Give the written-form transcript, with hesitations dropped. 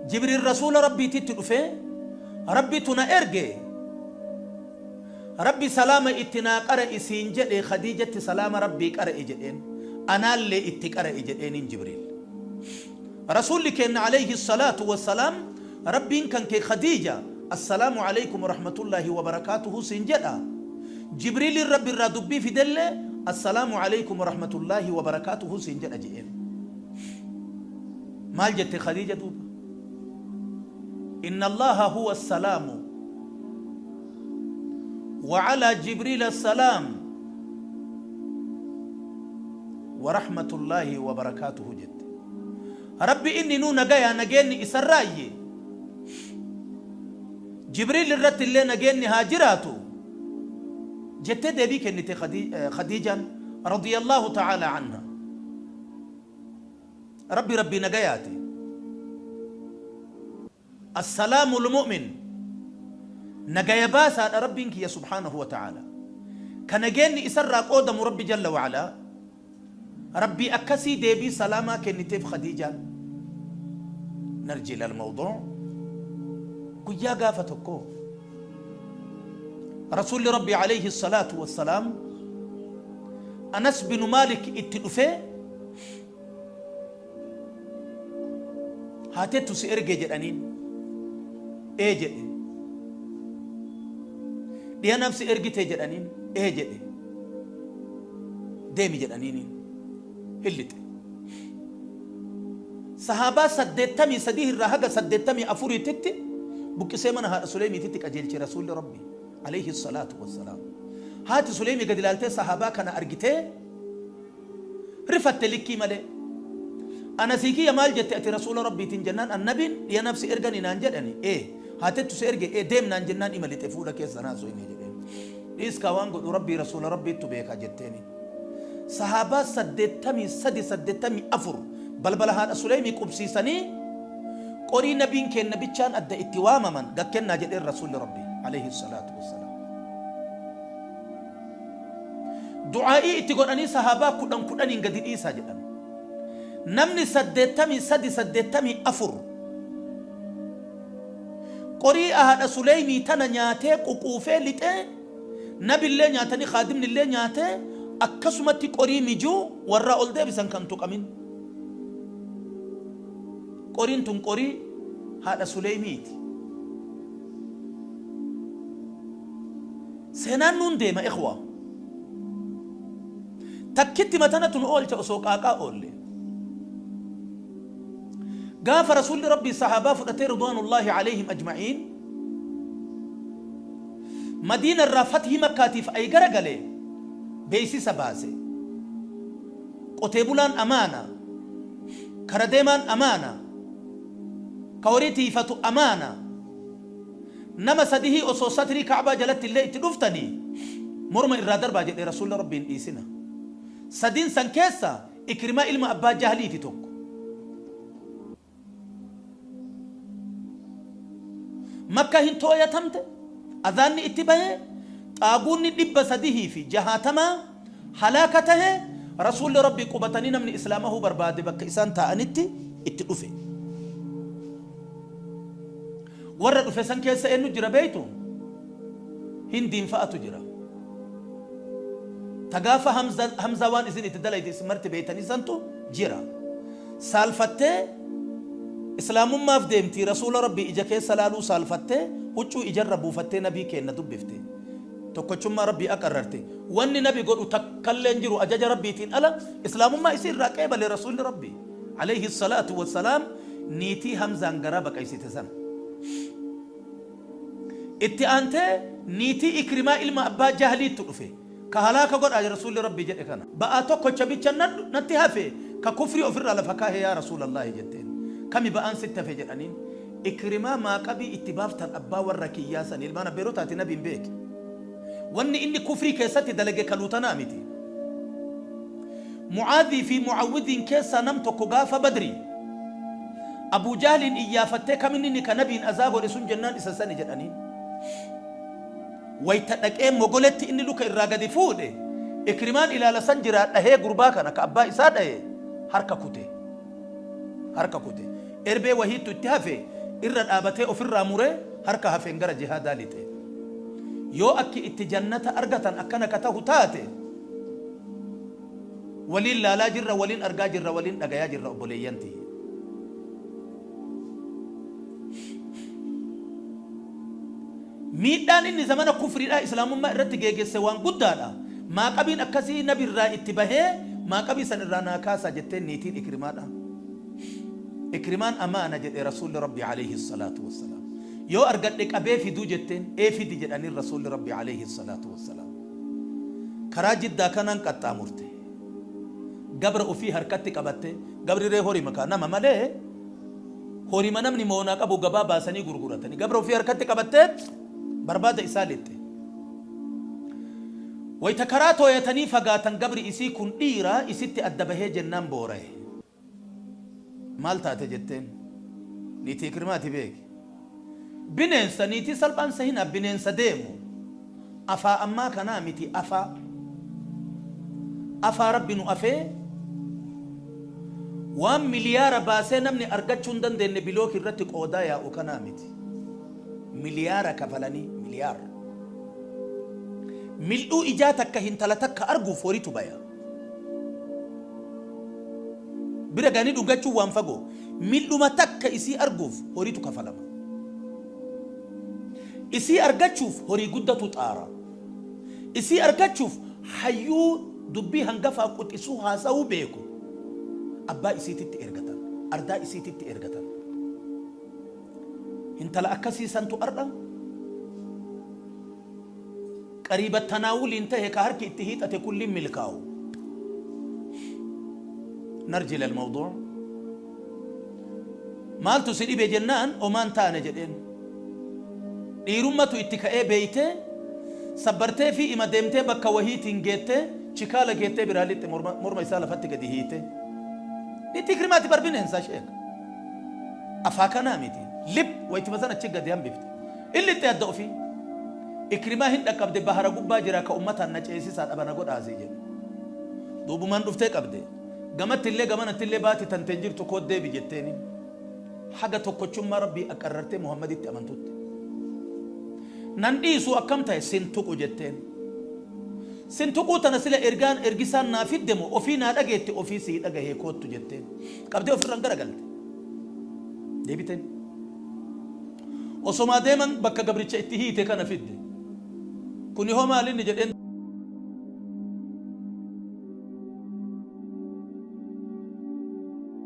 Jibriil Rasuula Rabbiititti dhufee, Rabbitu na erge, Rabbi salaama itti naa qara'i siin jedhe Khadiijatti salaama Rabbii qara'i jedheen, anaallee itti qara'i jedheeniin Jibriil. Rasuulli keenna aleyhi salaatu wassalaam Rabbiin kan kee Khadiija Assalaamu aleykum warahmatullaahi wabarakaatuhu siin jedha, Jibriiliin Rabbi irraa dubbii fidellee Assalaamu aleykum warahmatullaahi wabarakaatuhu siin jedha je'een. Maal jette Khadiija duuba? Inna Allaaha huwa assalaamu wa alaa Jibriila assalaam wa rahmatullaahi wa barakaatuhu jette. Rabbi inninuu nagaya nageenni isarraayyi Jibriil irratti illee nageenni haa jiraatu jettee deebii kennite Khadiijaan radiyallaahu ta'aalaa anha. Rabbi Rabbii nagayaati. Assalaamul mu'min nagaya baasaadha Rabbiin kiyya subhaanahu wa ta'aala. Ka nageenni isarraa qoodamu Rabbi jalla wa alaa. Rabbii akkasii deebii salaamaa kenniteef Khadiijaan. Narji ilal mawduu. Guyyaa gaafa tokkoo Rasuulli Rabbii alayhi salaatu wassalaam Anas binu Maalik itti dhufee haateettu si erge jedhaniin. Ee jedhe. Dhiyanaaf si ergite jedhaniin. Ee jedhe. Deemi jedhaniiniin. Hin lixe. Sahaabaa 83 irraa haga 84titti buqqisee mana haadha Suleymiititti qajeelche Rasuulli Rabbii. Aleyhi salaatu wassalaam. Haati Suleymi gad ilaaltee sahaabaa kana argitee rifatte likkii malee. Anasii kiyya maal jette ati Rasuula Rabbiitiin jennaan annabiin dhiya nafsi ergani naan jedhani ee haatettu si erge ee deem naan jennaan ima lixe fuula keessa naa soyne jedheen. Dhiis kaa waan godhu Rabbii Rasuula Rabbiittu beeka jetteeni. Sahaabaa 83 84 balbala haadha Suleymii qubsiisanii qorii nabiin keenna bichaan adda itti waamaman gad kennaa jedheen Rasuulli Rabbii aleyhi salaatu wassalaam. Du'aa'ii itti godhanii sahaabaa kudhan kudhaniin gadi dhiisaa jedhan. Namni 83 84 qorii haadha Suleymii tana nyaatee ququufee lixee Nabillee nyaatanii khaadimnillee nyaatee akkasumatti qorii mijuu warraa ol deebisan kan tuqamin. Qoriin tun qorii haadha Suleymiiti. Seenaan nuun deema ikhwa. Takkitti matanatu nu oolcha osoo qaaqaa oolle. Gaafa Rasuulli Rabbii sahaabaa fudhatee ridwaanullaahi alayhim ajma'iin Madiina irraa fathii Makkaatiif ay gara gale beeysisa baase. Qotee bulaan amaana, kara deemaan amaana, ka horii tiiyfatu amaana. Nama sadihii osoo satrii Ka'baa jalatti illee itti dhuftanii morma irraa darbaa jedhe Rasuulli Rabbii hin dhiisina. Sadiin san keessa Ikrimaa ilma abbaa Jahliiti tokko. Makka hin tooyatamte, azaanni itti bahe, xaaguunni 360 halaaka tahe, Rasuulli Rabbii qubatanii namni islaamahuu barbaade bakka isaan taa'anitti itti dhufe. Warra dhufe san keessa eennu jira beeytu? Hindiin fa'atu jira. Ta gaafa Hamzaa waan isin itti dalayde isin marti beeytanii santu jira. Saalfattee Islaamummaaf deemti Rasuula Rabbii ija keessa laaluu saalfattee huccuu ijarra buufattee Nabii keenna dubbifte. Tokkochummaa Rabbii aqarrarte. Wanni Nabi godhu takkallee hin jiru ajaja Rabbiitiin ala Islaamummaa isii irraa qeebale Rasuulli Rabbii Aleyhi salaatu wassalaam niitii Hamzaan garaa baqaysite san. Itti aantee niitii Ikrimaa ilma abbaa Jahliittu dhufe. Ka halaaka godhaa Rasuulli Rabbii jedhe kana. Ba'aa tokkocha bicha natti hafe ka kufrii ofirraa lafa kaahe yaa Rasuulallaahi jetteen. Kami ba'aan sitti hafe jedhaniin. Ikrimaa maaqabii itti baaftan abbaa warra kiyyaa sani ilmaan abbeerotaati Nabiin beeki. Wanni inni kufrii keessatti dalage kaluu tanaa miti. Mu'aadhii fi Mu'awwidhiin keessaa nam tokko gaafa Badrii Abuu Jahliin iyyaafattee kaminni ka Nabiin azaa godhe sun jennaan isa sani jedhaniin. Wayta dhaqee mogoletti inni luka irraa gadi fuudhe, Ikrimaan ilaala san jiraa dhahee gurbaa kana ka abbaa isaa dhahe harka kute. Harka kute. Erbee wahiittu itti hafe, Irra dhaabatee ofirraa muree harka hafeen gara jihaadaa lixe. Yoo akki itti jannata argatan akkana ka tahu taate, waliin laalaa jirra, waliin argaa jirra, waliin dhagayaa jirra obboleeyyan tiyya. Miidhaan inni zamana kufriidhaa Islaamummaa irratti geegesse waan guddaadha. Maaqabiin akkasii nabi irraa itti bahee maaqabii san irraa naa kaasaa jetteen niitiin Ikrimaadha. Ikrimaan amaana jedhe Rasuulli Rabbii aleyhi salaatu wassalaam. Yoo argadhe qabee fiduu jetteen ee fidi jedhaniin Rasuulli Rabbii aleyhi salaatu wassalaam. Karaa Jiddaa kanaan qaxxaamurte. Gabra ofii harkatti qabattee, gabri ree horima kaa nama malee horima namni moonaa qabu gabaa baasanii gurguratani. Gabra ofii harkatti qabatteet barbaada isaa lixxe. Wayta karaa tooyatanii fagaatan gabri isii kun dhiira isitti adda bahee jennaan booraye. Maal taate jetteen. Niitii Ikrimaati beeki. Bineensa niitii salphaan sehinaa bineensa deemu. Afaa ammaa kanaa miti afaa. Afaa Rabbi nu afee waan miliyaara baasee namni argachuu hin dandeenne bilooki irratti qoodaa yaa'u kanaa miti. Miliyaara kafalanii miliyaara. Mil'uu ijaa takka hintala takka arguuf horitu baya. Bira gahanii dhungachuun waan fagoo. Mil'uma takka isii arguuf horiitu kafalama. Isii argachuuf horii guddatu xaara. Isii argachuuf hayyuu dubbii hangafaa quxisuu haasawuu beeku abbaa isiititti ergatan. Ardaa isiititti ergatan. Hintala akkasii santu ardha Qariiba tanaawuliin tahe ka harki itti hiixate kulliin milkaawu. Narji ilal mawduu. Maaltu si dhibe jennaan omaan taane jedheen. Dhiirummatu itti ka'ee beeytee sabbartee fi ima deemtee bakka wahiitiin geettee chikaala geettee biraa lixxe morma, morma isaa lafatti gadi hiite. Niitii Ikrimaati bar bineensa sheekh. Afaa kanaa miti. Lip waytuma san achi gadi hambifte. In lixxe adda ofii. Ikrimaa hin dhaqqabde bahara gubbaa jira ka ummataan na ceesisaa dhaba na godhaa asii jedhe. Duubumaan dhuftee qabde. Gamattillee gamanattillee baati tante hin jirtu koot deebi jetteeni. Haga tokkochummaa Rabbii aqarrartee Muhammaditti amantutti. Nan dhiisu akkam ta'e sin tuqu jetteen. Sin tuquu tana sila ergaan ergisaan naa fidde moo ofii naa dhageette ofii sii dhagahee koottu jetteen. Qabdee ofirraan garagalte. Deebiteen. Osomaa deeman bakka gabricha itti hiite kana fidde. Kuni hoo maal inni jedheen.